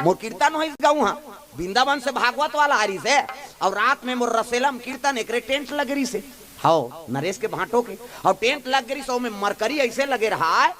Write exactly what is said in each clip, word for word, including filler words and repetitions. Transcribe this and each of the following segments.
मोर कीर्तन होइस गा उहाँ, वृंदावन से भागवत वाला आ रहिस हे, अउ रात में मोर रसेला म कीर्तन, एकरे टेंट लग रहिस हे। हव, नरेश के भांटो के, अउ टेंट लग रहिस हे, ओमे मरकरी अइसे लगे रहय,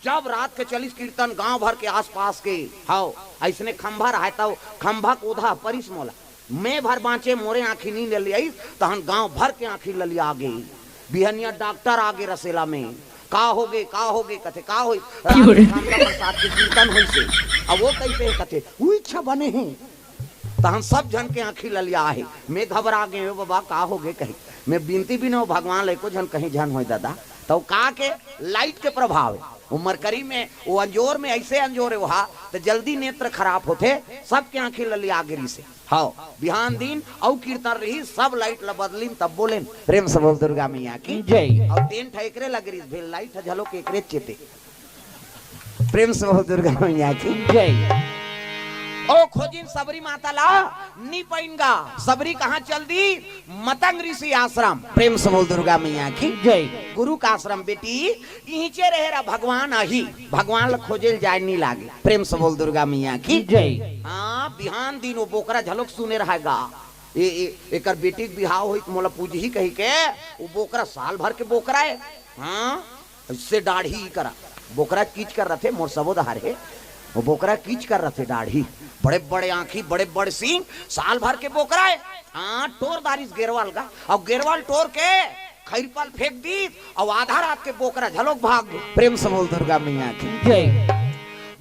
जब रात के चलिस कीर्तन, गांव भर के आसपास के, हव, अइसने खंभा रहय, तब खंभा के ओधा परिस मोला। मैं भर बांचे, मोरे आंखी नींद ले आइस, तहन गांव भर के आंखी ललिया गे। बिहनिया डॉक्टर आगे रसेला में, "का होगे, का होगे?" कथे, "का होइस?" "रात के खामसा प्रसाद के कीर्तन होइस हे।" अब वो कइसे हे? कथे, "उइच्छा बने हे।" तहन सब झन के आंखी ललिया हे। मैं घबरा गेंव, "ए बाबा, का होगे?" कहि। मैं बिनती बिनेंव भगवान ले, "एको झन कहीं झन होय ददा।" त ओ का के लाइट के प्रभाव हे। ओ मरकरी में, ओ अंजोर में अइसे अंजोर हे ओहा, त जल्दी नेत्र खराब होथे, सबके आंखी ललिया गे रिहिस हे। हव, बिहान दिन अउ कीर्तन रहिस, सब लाइट ल बदलिन, तब बोलेन। प्रेम से बोल दुर्गा मैया की जय। अउ टेंट ह एकरे लग रिहिस, फेर लाइट ह घलो के एकरे चेते। प्रेम से बोल दुर्गा मैया की जय। ओ खोजिन सबरी माता ला, नी पइन गा। सबरी कहाँ चल दिस? मतंग ऋषि आश्रम। प्रेम से बोल दुर्गा मैया की जय। गुरु का आश्रम बेटी, इहिंचे रहे रहा, भगवान आही। भगवान ल खोजे ल जाय नी लागे। प्रेम से बोल दुर्गा मैया की जय। हाँ, बिहान दिन ओ बोकरा घलो के सुने रहय गा। ए, ए, एकर बेटी के बिहाव होही त मोला पूजही कहिके, ओ बोकरा साल भर के बोकरा हे। हाँ, अइसे डाढ़ी करा। बोकरा कीच कर रथे, मोर सबो डहर हे। ओ बोकरा कीच कर रथे डाढ़ी। बड़े-बड़े आंखी, बड़े-बड़े सींग, साल भर के बोकरा हे। हाँ, टोर डारिस गेरवा ल गा। अउ गेरवा ल टोर के खइरपा ल फेंक दिस, अउ आधा रात के बोकरा घलो के भाग गे। प्रेम से बोल दुर्गा मैया की जय।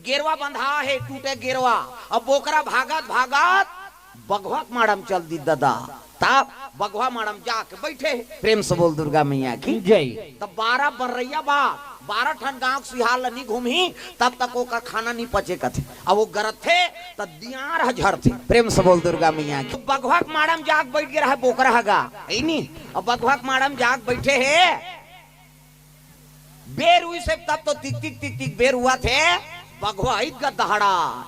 गेरवा बंधा हे, टूटे गेरवा। अब बोकरा भागत, भागत बघवा के माड़ा म चल दिस ददा। तब बघवा माड़ा म जाके बइठे हे। प्रेम से बोल दुर्गा मैया की जय। तब बारह बररइया बा, बारह ठन गांव के सियार ल नी घूमही, तब तक ओकर खाना नी पचे कथे। अब ओ गरजथे, त दियार ह झरथे। प्रेम से बोल दुर्गा मैया की। बघवा के माड़ा म जाके बइठ गे रहय बोकरा ह गा, हे नी? अब बघवा के माड़ा म जाके बइठे हे, बेर उइस हे तब तो तिक तिक तिक तिक बेर हुवत हे, बघवा अइस गा दहाड़ा।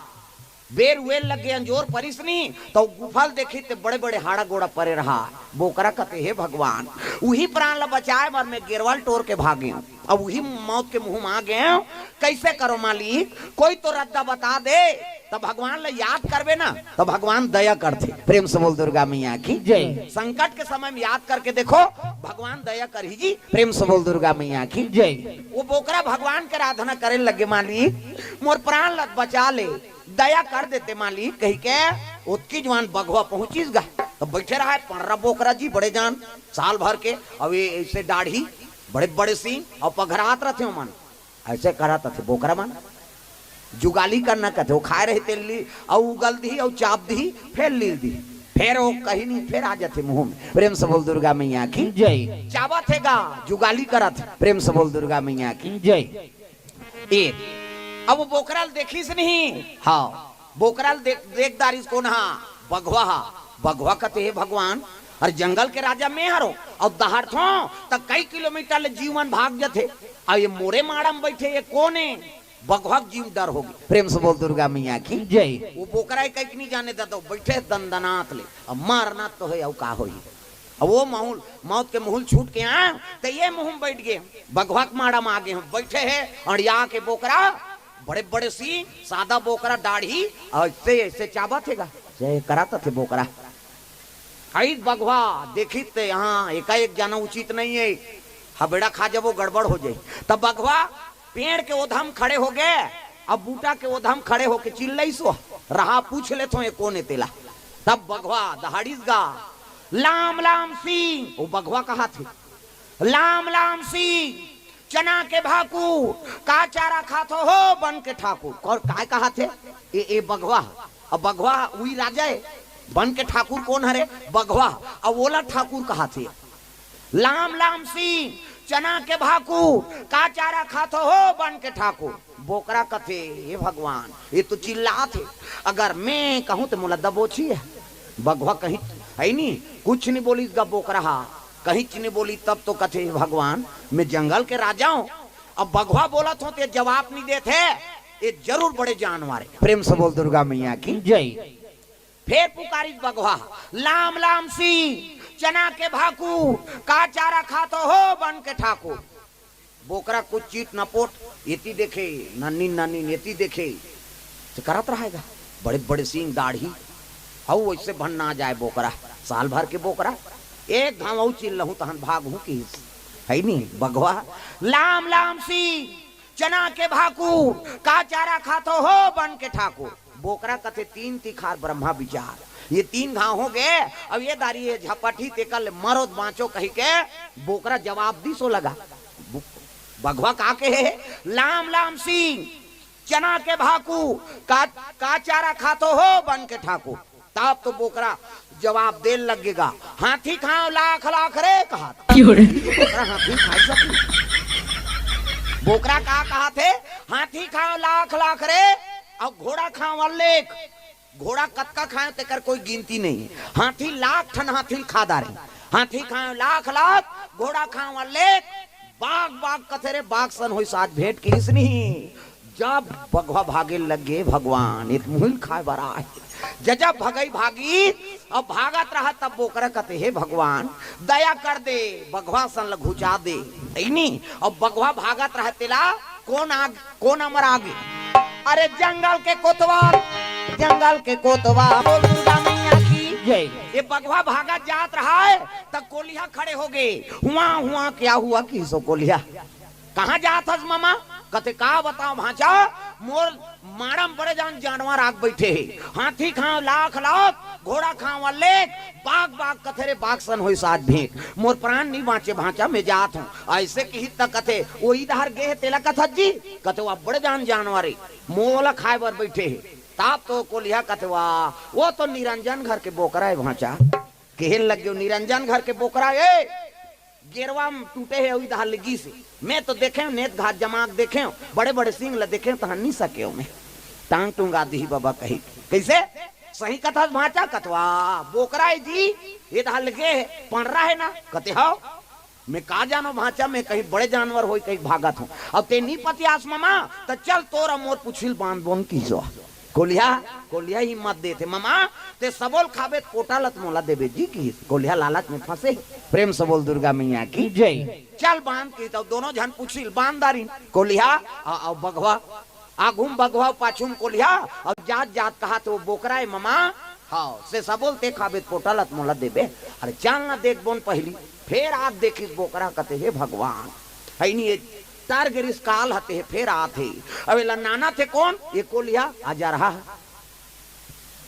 बेर हुवे लगे अंजोर परिस नी, त ओ गुफा ल देखिस ते बड़े-बड़े हाड़ा गोड़ा परे रहा। बोकरा कथे, "हे भगवान, उही प्राण ल बचाय बर मैं गेरवा ल टोर के भागेंव, अब उही मौत के मुंह म आ गेंव, कइसे करंव मालिक, कोई तो रद्दा बता दे।" त भगवान ल याद करबे ना, त भगवान दया करथे। प्रेम से बोल दुर्गा मैया की जय। संकट के समय म याद करके देखो, भगवान दया करही जी। प्रेम से बोल दुर्गा मैया की जय। ओ बोकरा भगवान के आराधना करे लगे, "मालिक, मोर प्राण ल बचा ले, दया कर देते मालिक," कहिके ओतकी जुवार बघवा पहुंचिस गा। त बइठे रहय पंडरा बोकरा जी, बड़े जान, साल भर के, अउ ए अइसे डाढ़ी, बड़े-बड़े सींग, अउ पघरात रथे ओमन। अइसे करत रथे बोकरा मन। जुगाली करना कथे, ओ खाय रही तेला ली, अउ उगल दिही, अउ चाब दिही, फेर लील दिही। फेर ओ कहीं नी, फेर आ जाथे मुंह म। प्रेम से बोल दुर्गा मैया की जय। चाबत हे गा, जुगाली करत हे। प्रेम से बोल दुर्गा मैया की जय। ए, अब ओ बोकरा ल देखिस नहीं। हाँ, बोकरा ल देख, देख डारिस कोन हा? बघवा हा। बघवा कथे, "हे भगवान, अरे जंगल के राजा मैं हरों, अउ दहाड़थों त कई किलोमीटर ले जीव मन भाग जथे, अउ ए मोरे माड़ा म बइठे, ए कोन ए?" बघवा के जीव डर होगे। प्रेम से बोल दुर्गा मैया की जय। ओ बोकरा ए कहिके नी जाने ददा, बइठे दनदनात ले, अब मरना तो हे, अउ का होही? अब ओ माहूल, मौत के माहूल छूट के आय, त ए मुंह म बइठ गे, बघवा के माड़ा म आ गे, बइठे हे, अंड़िया के बोकरा, बड़े-बड़े सींग, सादा बोकरा, डाढ़ी, अइसे, अइसे चाबत हे गा, अइसे करत हे बोकरा। अइस बघवा, देखिस ते, "हाँ, एकाएक जाना उचित नहीं हे, हबेड़ा खा जबो, गड़बड़ हो जाही।" तब बघवा पेड़ के ओधा म खड़े होगे, अब बूटा के ओधा म खड़े होके चिल्लाइस ओ, "रहा, पूछ लेथों ए कोन ए तेला।" तब बघवा दहाड़िस गा, "लाम लाम सिंह," ओ बघवा कहाथे, "लाम लाम सिंह, चना के भाकू, का चारा खाथो हो बन के ठाकुर?" अउ काय कहाथे? ए, ए बघवा, अब बघवा उही राजा हे, बन के ठाकुर कोन हरे? बघवा, अब ओला ठाकुर कहाथे। "लाम लाम सिंह, चना के भाकू, का चारा खाथो हो बन के ठाकुर?" बोकरा कथे, "हे भगवान, ए तो चिल्लात हे, अगर मैं कहूं त मोला दबोचही।" बघवा कहीं, हे नी, कुछ नी बोलिस गा बोकरा हा, कहींच नी बोलिस। तब तो कथे, "हे भगवान, मैं जंगल के राजा हंव, अब बघवा बोलत हों त ए जवाब नी देत हे, ए जरूर बड़े जानवर हे।" प्रेम से बोल दुर्गा मैया की जय। फेर पुकारिस बघवा, "लाम लाम सिंह, चना के भाकू, का चारा खाथो हो बन के ठाकुर?" बोकरा कुछ चीत नपोट, एती देखे, नन्नी नन्नी एती देखे, त करत रहय गा। बड़े बड़े सींग दाढ़ी, अउ वइसे भन्ना जाय बोकरा, साल भर के बोकरा। एक घांव अउ चिल्लहूं तहन भागहूं किहिस, हइ नी बघवा। लाम लाम सींग, चना के भाकुर, का चारा खाथो हो बन के ठाकुर। बोकरा कथे तीन तिखार ब्रह्मा विचार, ये तीन घांव हो गे, अब ये दारी ये झपटही तेकर ले मरो त बांचो कहिके बोकरा जवाब दिस ओ लगा। बघवा का कहे, लाम लाम सींग, चना के भाकू, का, का चारा खाथो हो बन के ठाकुर। तब तो बोकरा जवाब देन लग गे गा, हाथी खांव लाख लाख रे कहा। बोकरा हाथी खाय सके? बोकरा का कहाथे, हाथी खांव लाख लाख रे, अउ घोड़ा खांव अल्लेख। घोड़ा कतका खांय तेकर कोई गिनती नहीं। हाथी लाख ठन हाथी ल खा डारे। हाथी खांव लाख लाख, घोड़ा खांव अल्लेख। बाघ बाघ कथे रे, बाघ सन होइस आज भेंट किहिस नहीं। जब बघवा भागे लग गे, भगवान, ए त मुहिल खाय बर आय। जब जब भगई भागी, अब भागत रहा तब बोकरा कथे, हे भगवान, दया कर दे, बघवा सन ल घुचा दे। हइ नी, अब बघवा भागत रहा तेला कोन आग, कोन अमर आगे? अरे जंगल के कोतवाल, जंगल के कोतवाल, बोल दुर्गा मैया की जय। ये बघवा भागत जात रहा है, त कोलिहा खड़े हो गे। हुआ, हुआ, क्या हुआ किहिस ओ कोलिहा? कहाँ जात हस ममा? कथे, का बतांव भांचा, मोर माड़ा म बड़े जान जानवर आग बइठे हे। हाथी खांव लाख लाख, घोड़ा खांव अल्लेख, बाघ बाघ कथे रे, बाघ सन होइस आज भेंट। मोर प्राण नी बांचे भांचा, मैं जात हंव। अइसे किहिस त कथे, ओही डहर गे हे तेला कथस जी? कथे, ओ बड़े जान जानवर हे, मोला खाय बर बइठे हे। तब तो कोलिहा कथे, वाह, ओ तो निरंजन घर के बोकरा हे भांचा। कहे लग गे, निरंजन घर के बोकरा ए, गेरवा म टूटे हे, ओही डहर ले गिस हे। मैं तो देखेंव, नेत घात जमा के देखेंव, बड़े बड़े सींग ल देखेंव, तहन नी सकेंव मैं। टांग टूंगा दिही बबा कही। कइसे? सही कथस भांचा? कथे, वाह, बोकरा हे जी, ए डहर ले गे हे, पंडरा हे ना? कथे, हव। मैं का जानंव भांचा, मैं कहिस बड़े जानवर होही कहिके भागत हंव। अब तें नी पतियास ममा, त चल तोर अउ मोर पूछी ल बांध बोन किहिस ओ। कोलिहा, कोलिहा हिम्मत देथे, ममा, तें सबो ल खाबे त पोटा ल त मोला देबे जी किहिस। कोलिहा लालच में फंसे। प्रेम से बोल दुर्गा मैया की जय। चल बांध किहिस, त दूनों झन पूछी ल बांध डारिन। कोलिहा अउ, अउ बघवा, आघू म बघवा, पाछू म कोलिहा, अउ जात जात कहाथे ओ बोकरा ए ममा, हव, से सबो ल तें खाबे त पोटा ल त मोला देबे। अरे चल ना देख बोन पहिली। फेर आत देखिस बोकरा कथे, हे भगवान, हइ नी, ए तर गिरिस काल हते हे, फेर आत हे। अब एला नानथे कोन? ए कोलिहा अजरहा।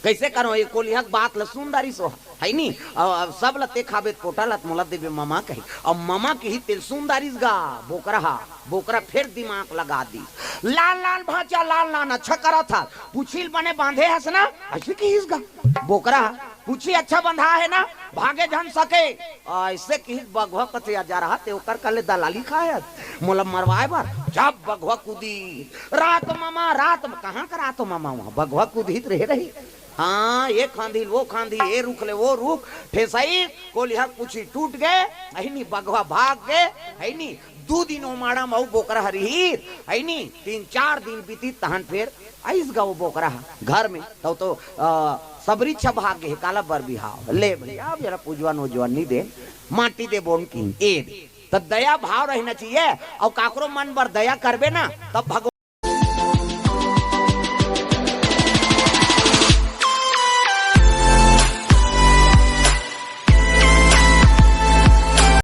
कइसे करंव? ए कोलिहा के बात ल सुन डारिस ओ, हइ नी? अउ, अउ सब ल तें खाबे त पोटा ल त मोला देबे ममा कही। अउ ममा किहिस तेला सुन डारिस गा बोकरा हा। बोकरा फेर दिमाग लगा दिस। लान लान भांचा, लान लान, अच्छा करत हस, पूछी ल बने बांधे हस ना? अइसे किहिस गा बोकरा हा। पूछी अच्छा बंधा हे ना, भागे झन सके। अइसे किहिस बघवा कथे, अजरहा, तें ओकर कर ले दलाली खाय हस, मोला मरवाय बर। जब बघवा कूदिस, रात ममा, रात म, कहाँ का रात ममा, उहां बघवा कूदही त रहे रही। हाँ, ए खांधी ले ओ खांधी, ए रूख ले ओ रूख, ठेसइस, कोलिहा के पूछी टूट गे, हइ नी, बघवा भाग गे, हइ नी, दू दिन ओ माड़ा म अउ बोकरा ह रिहिस, हइ नी, तीन चार दिन बीतिस, तहन फेर आइस गा ओ बोकरा ह घर में, तब तो, अ, सबरी छभाग गे हे, काला बर बिहाव। ले भई, अब जरा पूजवन उजवन नी दे, माटी दे बोन की, ए दे। त दया भाव रहना चाहिए, अउ काकरो मन बर दया करबे ना, तब भगवान